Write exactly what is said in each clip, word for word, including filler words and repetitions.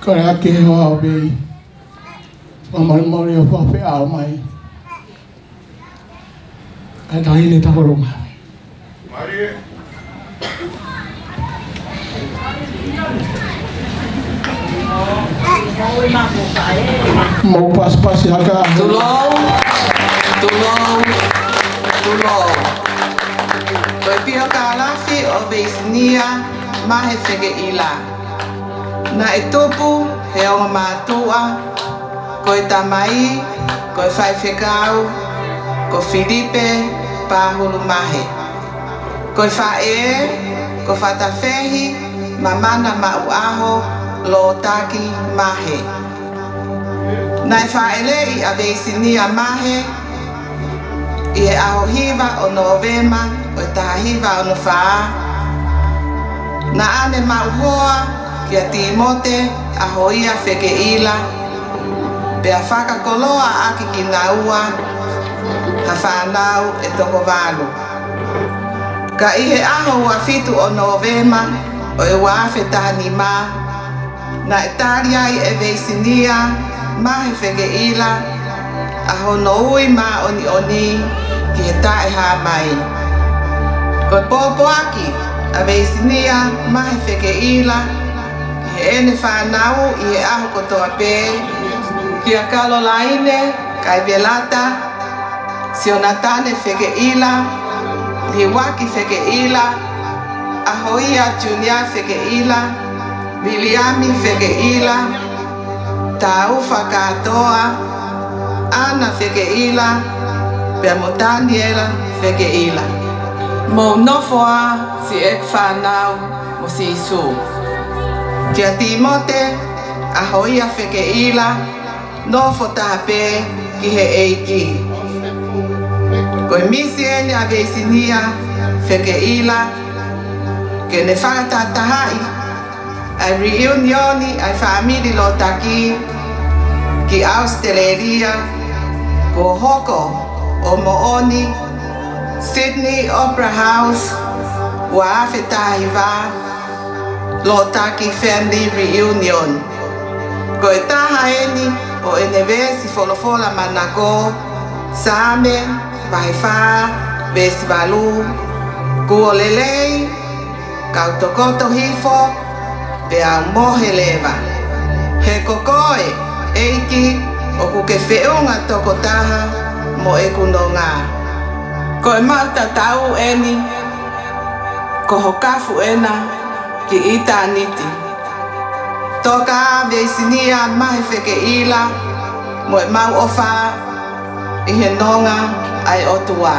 Kole ʻaki he hoa ʻo Vei. Fakamolemole ʻo fakafeʻao mai. Kae taʻahine Takolonga. Mou pasipasi hake. Tulou, tulou, tulou. Ko e piokalafi ʻo Veisinia Mahe Fekeʻila. Naʻe tupu he ongo mātuʻa, ko e tamai, ko e faifekau, ko Filipe Pahulu Mahe. Ko e faʻē, ko Fatafehi Mamana Maʻuʻaho Lotaki Mahe. Naʻe fāʻeleʻi ʻa Veisinia Mahe ʻi he ʻaho hiva ʻo Nōvema ʻo e taha hiva ono fā. Naʻa ne maʻu hoa kia Timote ʻAhoia Fekeʻila, pea fakakoloa ʻaki kinaua ha fānau ʻe toko valu. Ka ʻi he ʻaho ua fitu ʻo Nōvema ʻo e ua afe taha nima, naʻe tali ai ʻe Veisinia Mahe Fekeʻila ʻa hono ui māʻoniʻoni ki he taʻehāmai. Ko e pōpoaki ʻa Veisinia Mahe Fekeʻila ki heʻene fānau ʻi he ʻaho kotoa pē, kia Kalolaine Kaivelata, Sionatane Fekeʻila, Liuaki Fekeʻila, ʻAhoia Junior Fekeʻila, Viliami Fekeʻila, Taufa Kātoa, ʻAna Fekeʻila, pea mo Taniela Fekeʻila. Mou nofo ā siʻeku fānau mo Sīsū. Kia Timote ʻAhoia Fekeʻila, nofo taha pē ki he ʻEiki. Ko e misi eni ʻa Veisinia Fekeʻila ke ne fakatahatahaʻi ʻa e reunion ʻa e fāmili Lotaki ki ʻAositelēlia, kuo hoko ʻo moʻoni, Sydney Opera House, ua afe taha hiva, Lotaki Family Reunion. Ko e taha eni ʻo ʻene veesi folofola manako, Saame vahe fā, veesi valu: Kuo lelei kau tokoto hifo, pea u mohe leva. He ko koe, ʻEiki, ʻoku ke feʻunga tokotaha mo ʻeku nonga. Ko e maʻu tatau eni, ko ho kafu ena ki ʻitāniti. Toka Veisinia Mahe Fekeʻila mo e maʻu ʻofa ʻi he nonga ʻa e ʻOtua.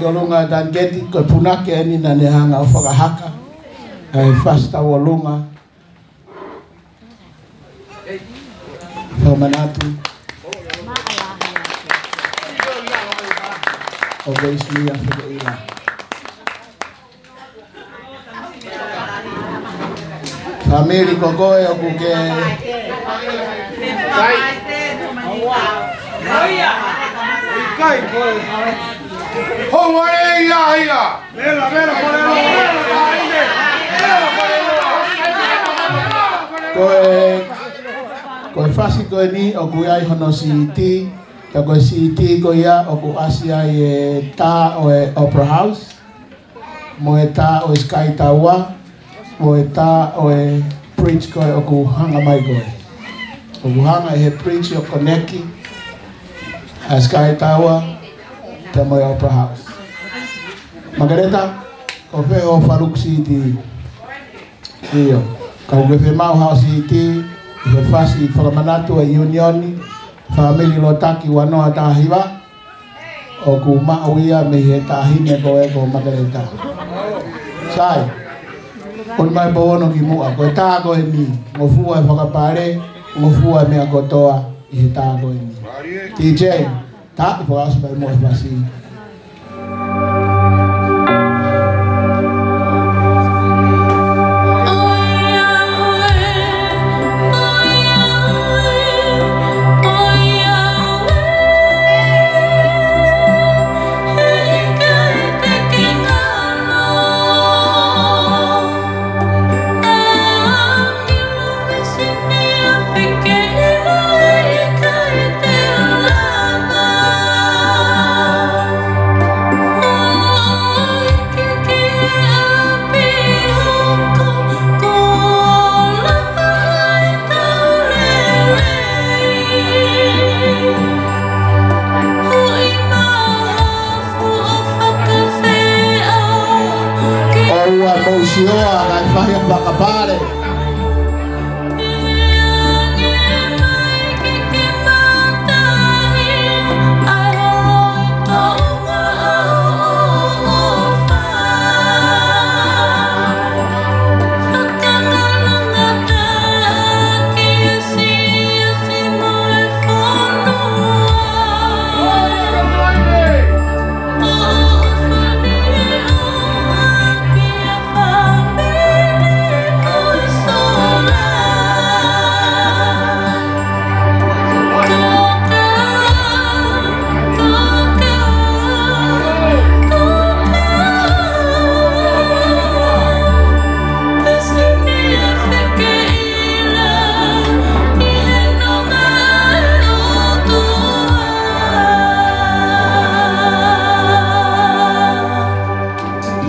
Tauʻolunga Taniketi, ko e punake eni naʻa ne hanga ʻo fakahaka ʻa e fasi tauʻolunga. Fakamanatu. ʻO Wesley Afekeʻila. Fāmili, ko koe ʻoku ke Ko e, ko e fasi ko eni ʻoku ʻi ai hono CD, ka ko e CD ko ia ʻoku ʻasi ai e tā ʻo e Opera House, mo e tā ʻo e Sky Tower, mo e tā ʻo e bridge ko ē ʻoku hanga mai ko ē. ʻOku hanga ʻe he bridge ʻo koneki ʻa e Sky Tower pea mo e Opera House. Makeleta, ko fē hoʻo faluku CD? ʻIo, ka ʻoku ke fiemaʻu haʻo CD ʻi he fasi fakamanatu ʻa e ʻiunioni fāmili Lotaki ua noa taha hiva, ʻoku maʻu ia mei he taʻahine ko ē ko Makeleta. Sai, ʻoku ʻi ai e pō ono ki muʻa, ko e tā ko eni, ngofua e fakapale, ngofua e meʻa kotoa ʻi he tā ko eni. DJ, tā, fakaʻosi mai muʻa e fasi. ʻOua mou sio ā, kae fai ʻa e fakapale.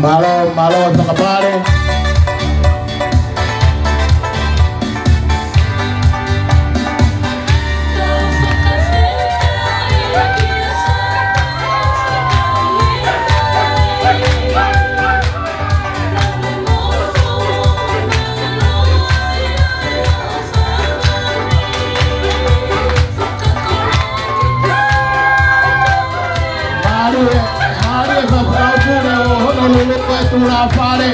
Mālō, mālō e fakapale. Mālō e, mālō e fakaʻaupule ʻo Honolulu ko e tulafale.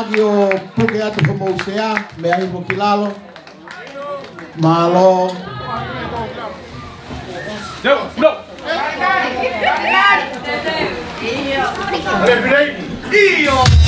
ʻAi ʻo puke atu homou sea, mei ai mo ki lalo. Mālō. No, no. ʻIo.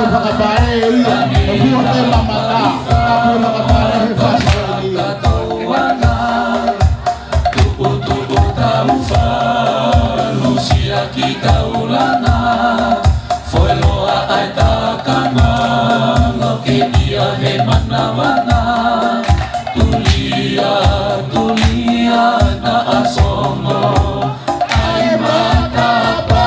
Fakapale ia, e fua te mamata, ka pule fakapale he fasi ia. Tuputupu taufa, lusia ki taulana, foeloa ai takanga, loke ia he manavana, tulia, tulia, na asongo, ai matapa.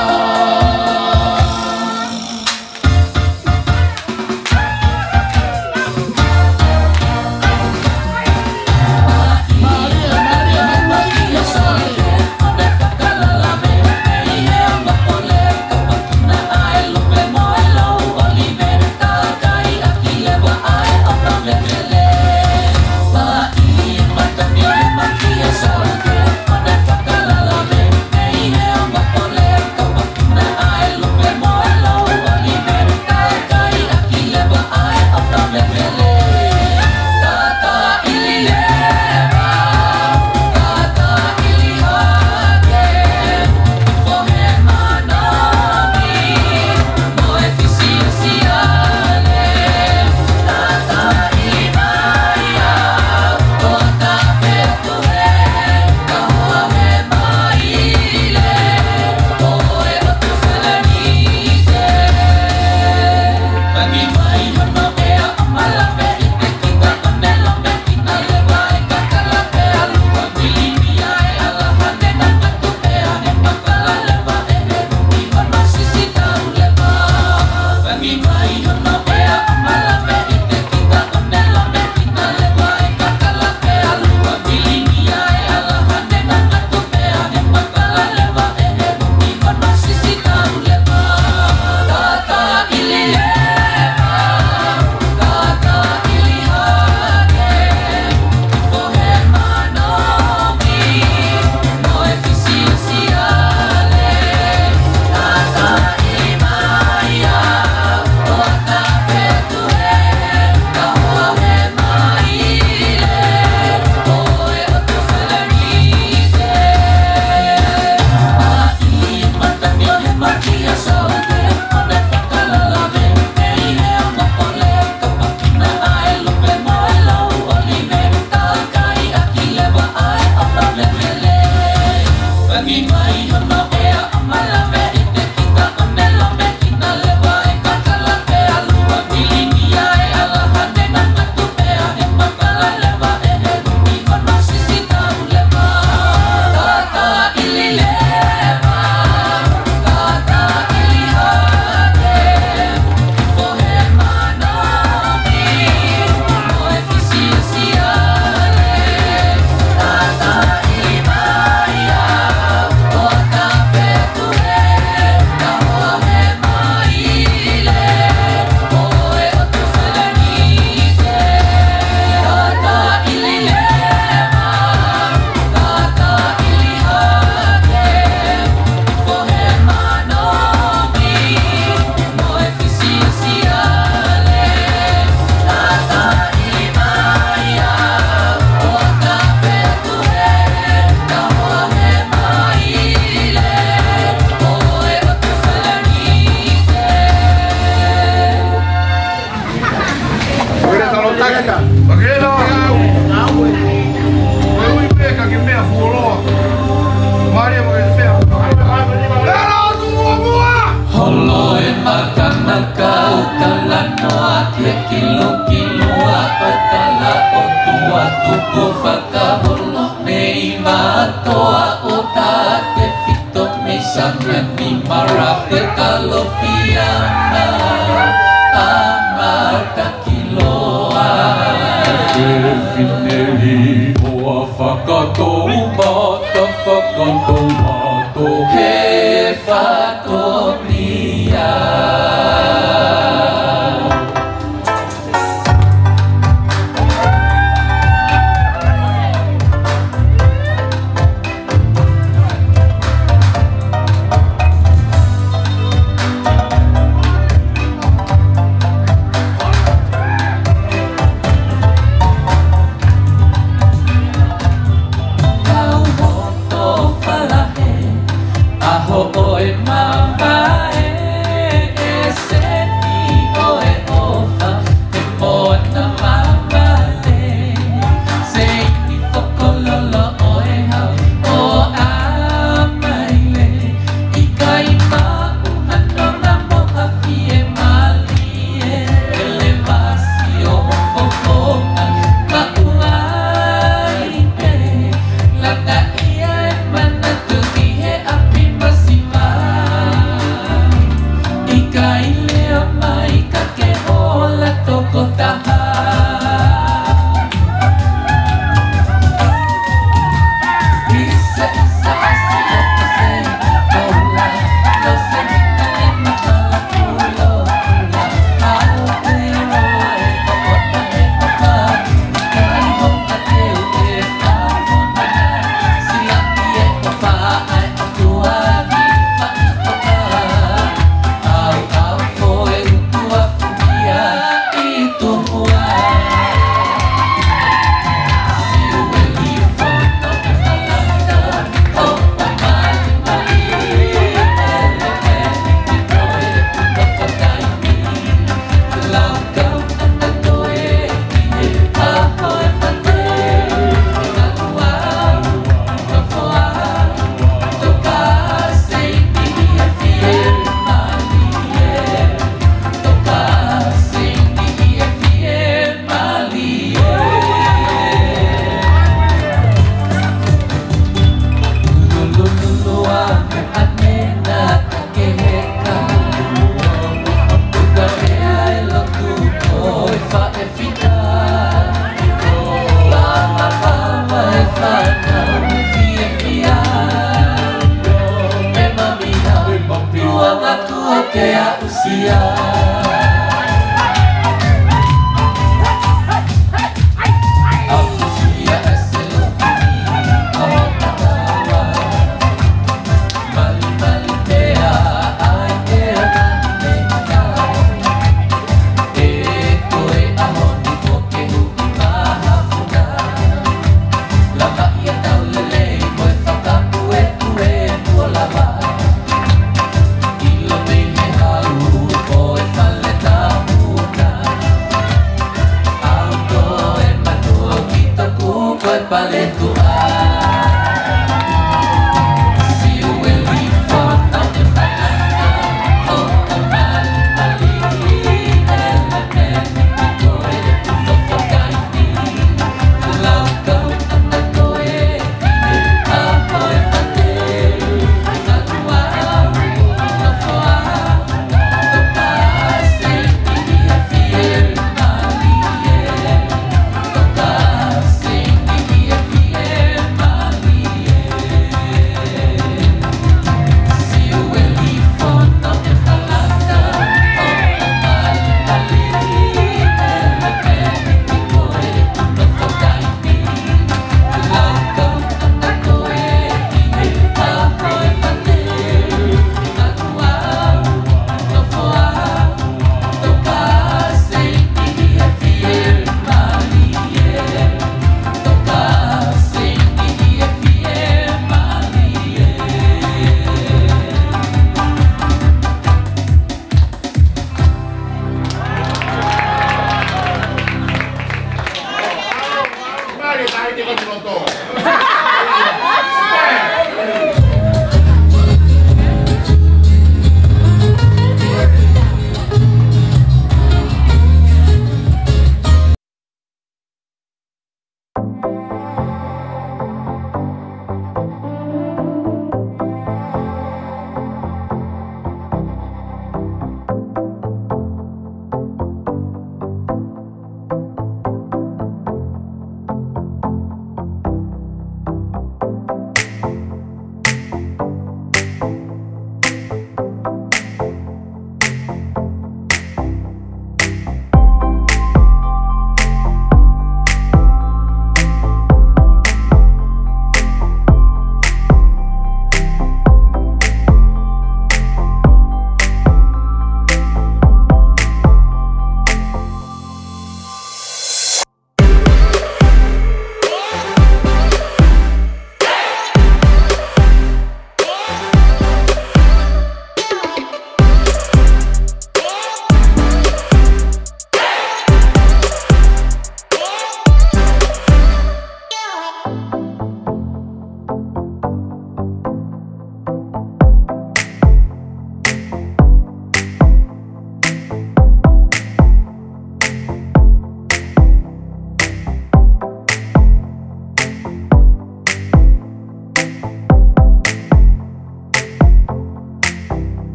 Holo e makanaka ʻo talanoa ki he kilokilo ʻa Patala ʻOtua tuku fakaholo mei Vatoa ʻo Tatefito mei Sangani Marape Kalofiana ʻa Matakiloa. E fine lī ʻoa fakatou mata fakatou mato he fatongia. Kau mai ka ke ola tokotaha.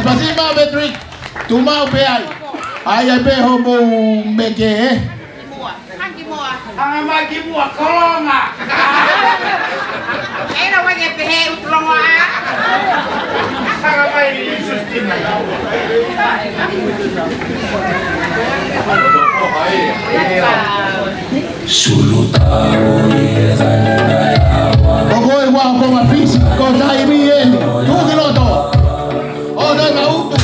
Pasi ma Patrick, tu mau pe ai. Ai ai pe ho mo meke, ē. Hanga mai ki muʻa, kolonga. Ena wai ke pehē ʻoku longo ā. Hanga mai i Sustina. Sulu tau i e taina e awa. ʻOku ʻi ai ʻa e konga Fisi, ko taimi ē, tuku ki loto. ʻO nai ma utu.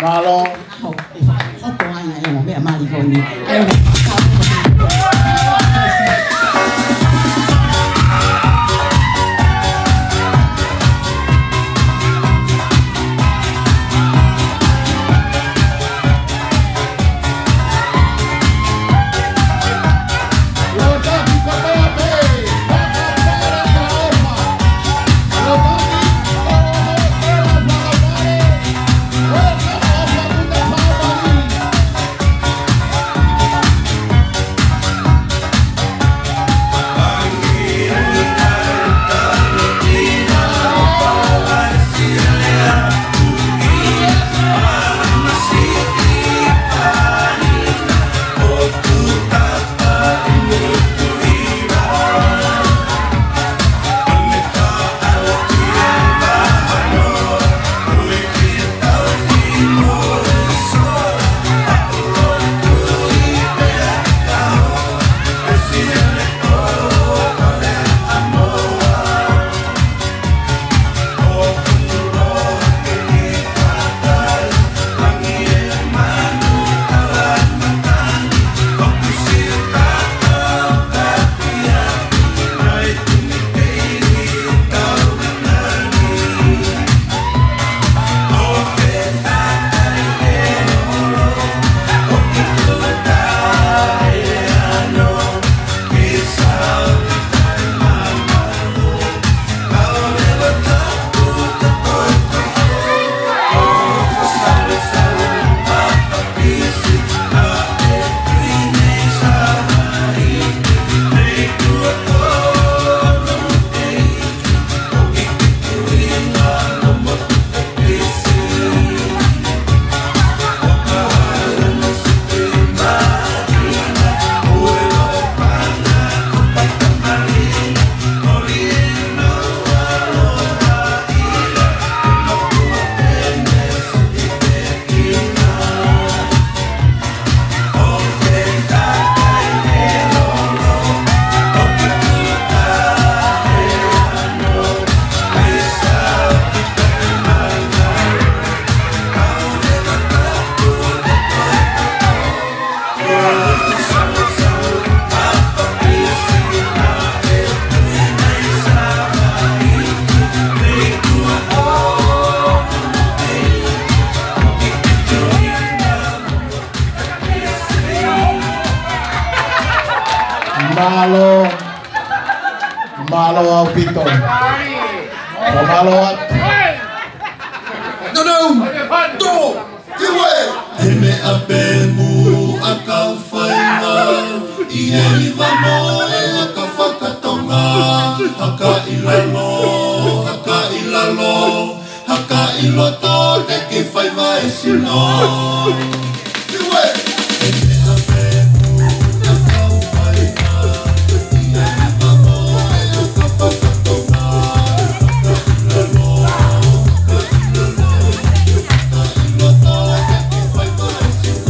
Mālō. Hoko ai ʻa e ongo meʻa mali ko eni. ʻA e ongo. Mālō, mālō ʻaupito. Mālō atu. Tō! Hiwe! He meʻa pē muʻa kau faiva, ʻi he hiva mo e aka fakatonga, haka ʻi lalo, haka ʻi lalo, haka ʻi loto te ke faiva e sino. Hiwe! He meʻa pē muʻa kau faiva, ʻi he hiva mo e aka fakatonga, haka ʻi lalo, haka ʻi lalo, haka ʻi loto te ke faiva e sino.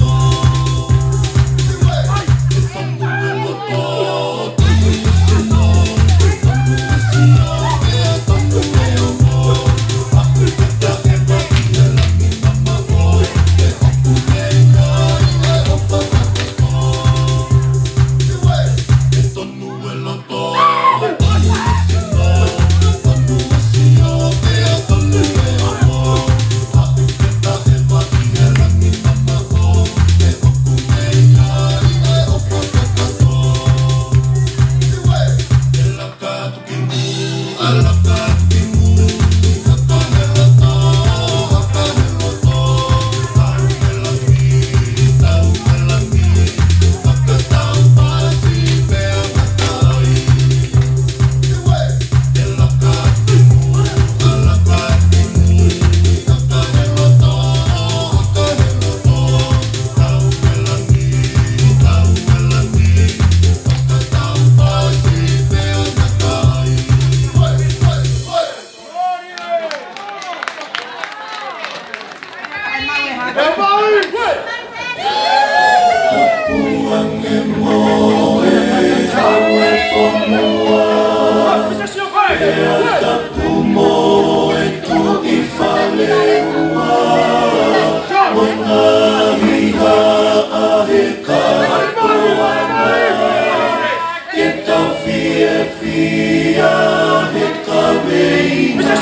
Ke tau fiefia he kaveinga.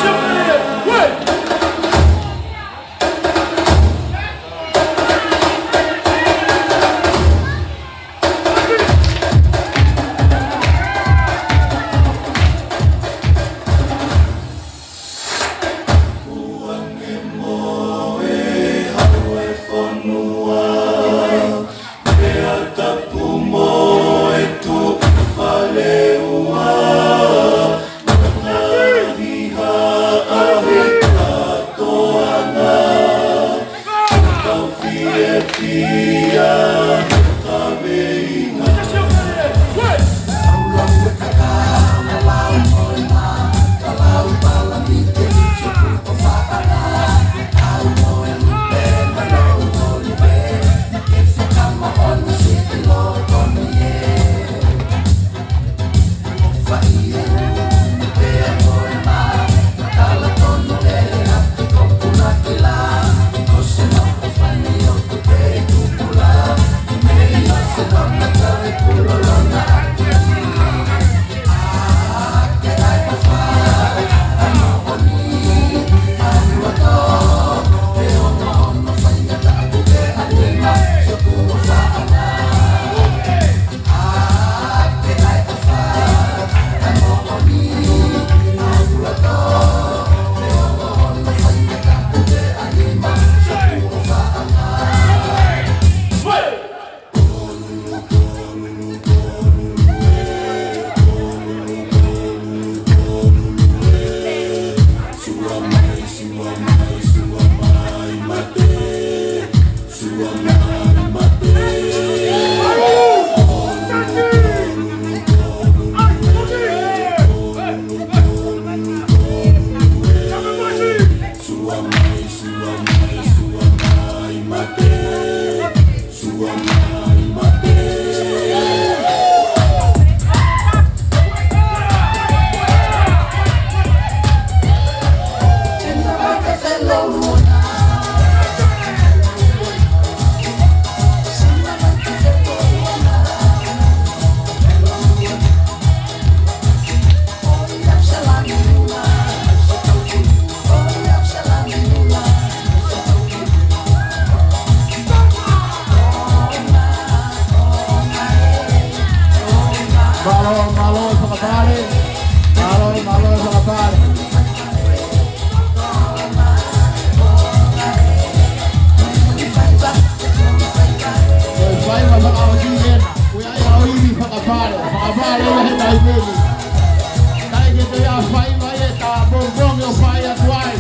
Fai atu ai.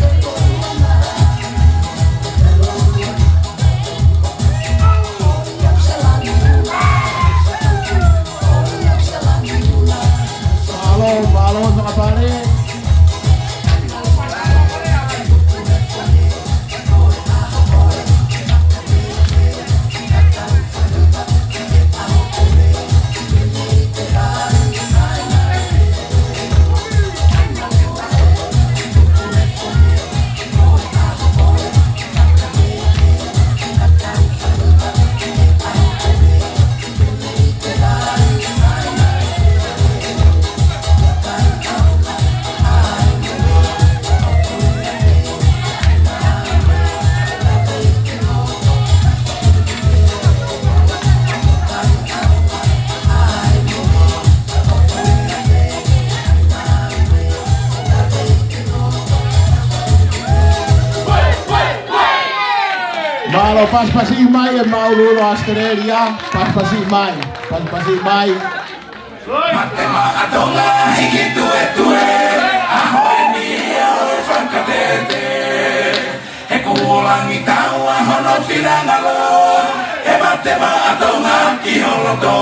Mālō, mālō, fakapale. Mālō, pasipasi mai e māʻulūʻulu ʻAositelēlia, pasipasi mai, pasipasi mai. Mate Maʻa Tonga hiki tuetue, ʻaho eni ʻe fakatete. He kuo langi taua hono finangalo, he Mate Maʻa Tonga ki ho loto.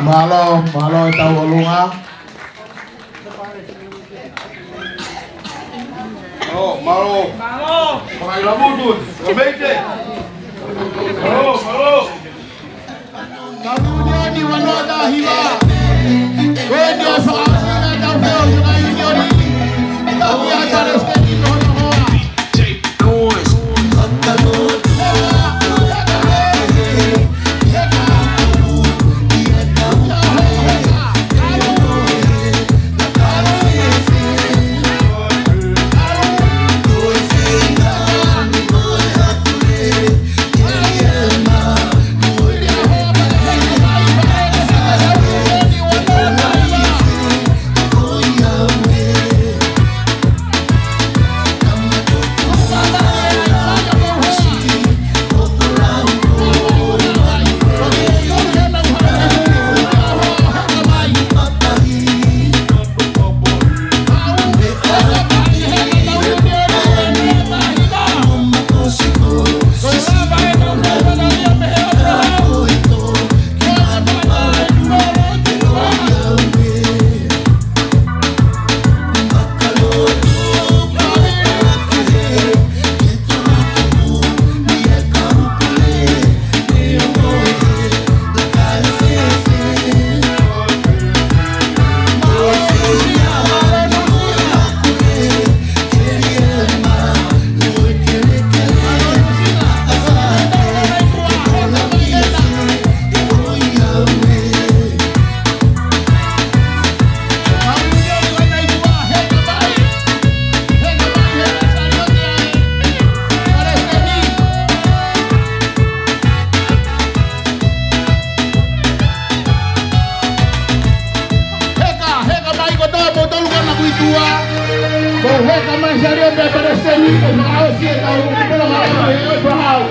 Mālō, mālō e tauʻolunga. Mālō, mālō. Mālō. Mālō, mālō. Mālō, mālō. Ka ʻunioni vanoa tahi vā. Ko eni ʻa e fakaʻasi ʻa e tau peo ʻi he ʻunioni. Tau ia palesiteni ko hono hoa. He ka mai sari o pea palesiteni, ʻe fakaʻosi e kau, ʻe fakaʻosi e kau.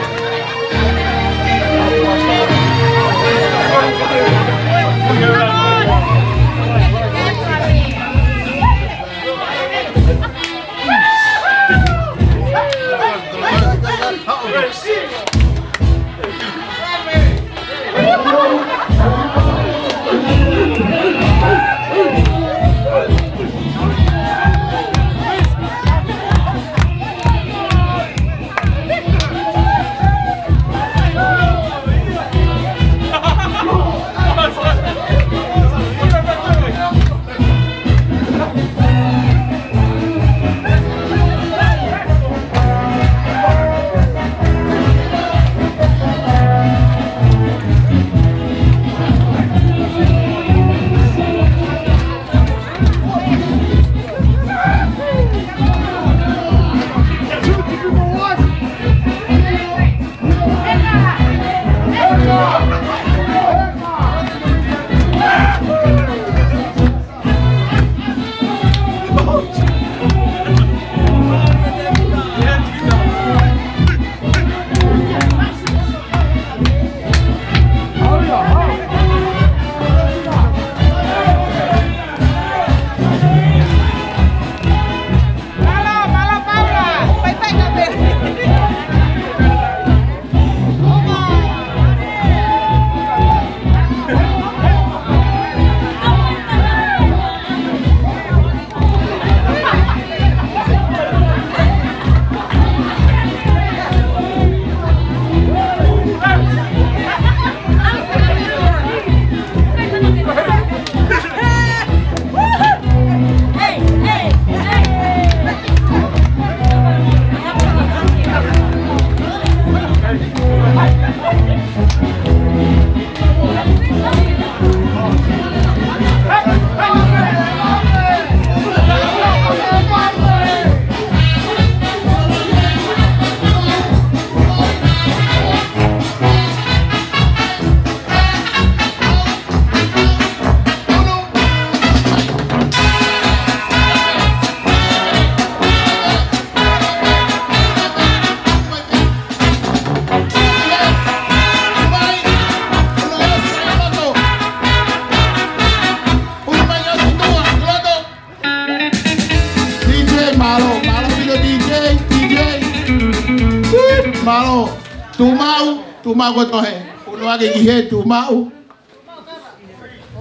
D J, mālō, mālō ʻaupito D J, D J. Mālō. Tuʻu maʻu, tuʻu maʻu kotoa he. Unuaki ki he tuʻu maʻu.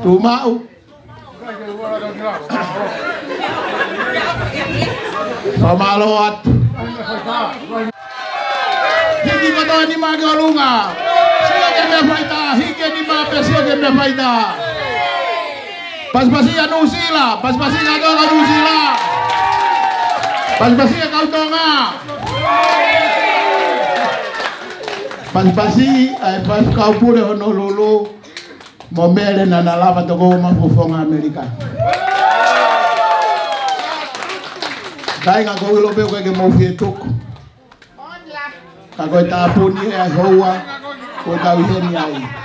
Tuʻu maʻu. Fakamālō atu. Hiki kotoa e nima ki ʻolunga. Sio ki he meʻa faitā, hiki e nima pea sio ki he meʻa faitā. Pasipasi ʻa Nuʻusila, pasipasi kātoa ka Nuʻusila. Pasipasi ʻa kau Tonga. Pasipasi ʻa e Faifekau Pule Honolulu. Mo Mele naʻa na lava toko ua maʻu fofonga ʻAmelika. Kāinga, ʻoku ou ʻilo pē ʻoku ʻikai ke mou fie tuku. Ka ko e tāpuni ʻa e houa, ko e tau ʻi heni ai.